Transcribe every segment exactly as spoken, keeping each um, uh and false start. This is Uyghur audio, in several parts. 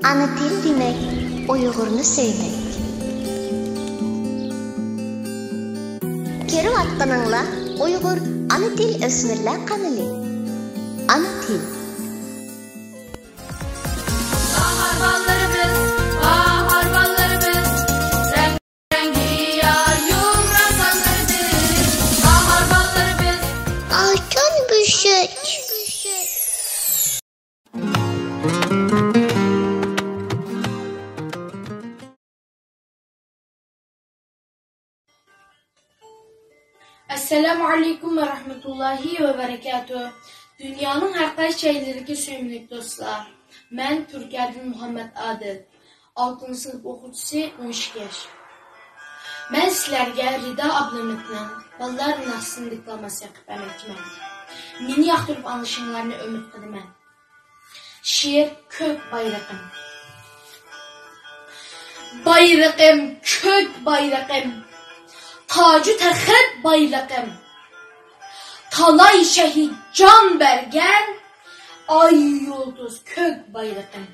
ئانا تىل دېمەك، ئۇيغۇرنى سۆيمەك. كۆرۈۋاتقىنىڭلار ئۇيغۇر ئانا تىل ئۆسمۈرلەر قانىلى. ئانا تىل. باھار باللىرىمىز، باھار باللىرىمىز، رەڭگىيار يۇمران تاللىرىمىز، باھار باللىرىمىز. ئالتۇن بۆشۈك. ئەسسالامۇ ئەلەيكۇم ۋە رەھمەتۇللاھى ۋە بەرىكاتۇھ. دۇنيانىڭ ھەر قايسى جايلىرىدىكى سۆيۈملۈك دوستلار، مەن تۈركىيەدىن مۇھەممەد ئادىل، ئالتىنچى سىنىپ ئوقۇغۇچىسى، ئون ئىككى ياش. مەن سىلەرگە رىدا ئابلىمىتنىڭ بالىلار ناخشىسىنى دېكلاماتسىيە قىلىپ بەرمەكچىمەن. مېنى ياقتۇرۇپ ئاڭلىشىڭلارنى ئۈمىد قىلىمەن. شېئىر: كۆك بايرىقىم. بايرىقىم، كۆك بايرىقىم، تاجۇ تەخت بايرىقىم، تالاي شەھىت جان بەرگەن ئاي يۇلتۇز كۆك بايرىقىم.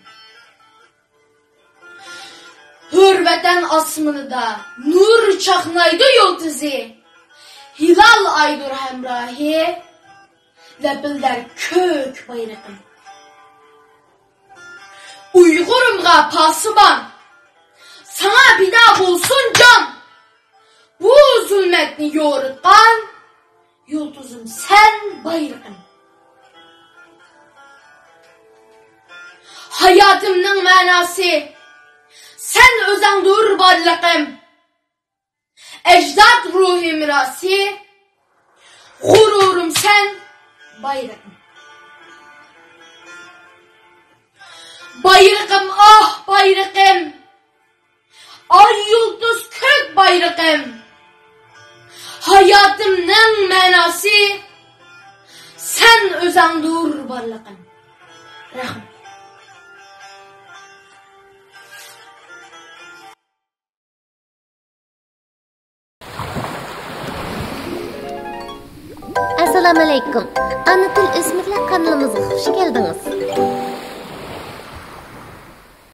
ھۆر ۋەتەن ئاسمىنىدا نۇر چاقنايدۇ يۇلتۇزى، ھىلال ئايدۇر ھەمراھى، لەپىلدەر كۆك بايرىقىم. ئۇيغۇرۇمغا پاسىبان، ساڭا پىدا بولسۇن جان. بۇ زۇلمەتنى يورۇتقان يۇلتۇزۇم سەن بايرىقىم. ھاياتىمنىڭ مەناسى سەن ئۆزەڭدۇر بارلىقىم. ئەجداد روھى مىراسى، غۇرۇرۇم سەن، بايرىقىم. بايرىقىم، ئاھ، بايرىقىم، ئاي يۇلتۇز كۆك بايرىقىم. ھاياتىمنىڭ مەناسى سەن ئۆزەڭدۇر بارلىقىم. رەھمەت. ئەسسالامۇئەلەيكۇم. ئانا تىل ئۆسمۈرلەر قانىلىمىزغا خۇش كەلدىڭىز.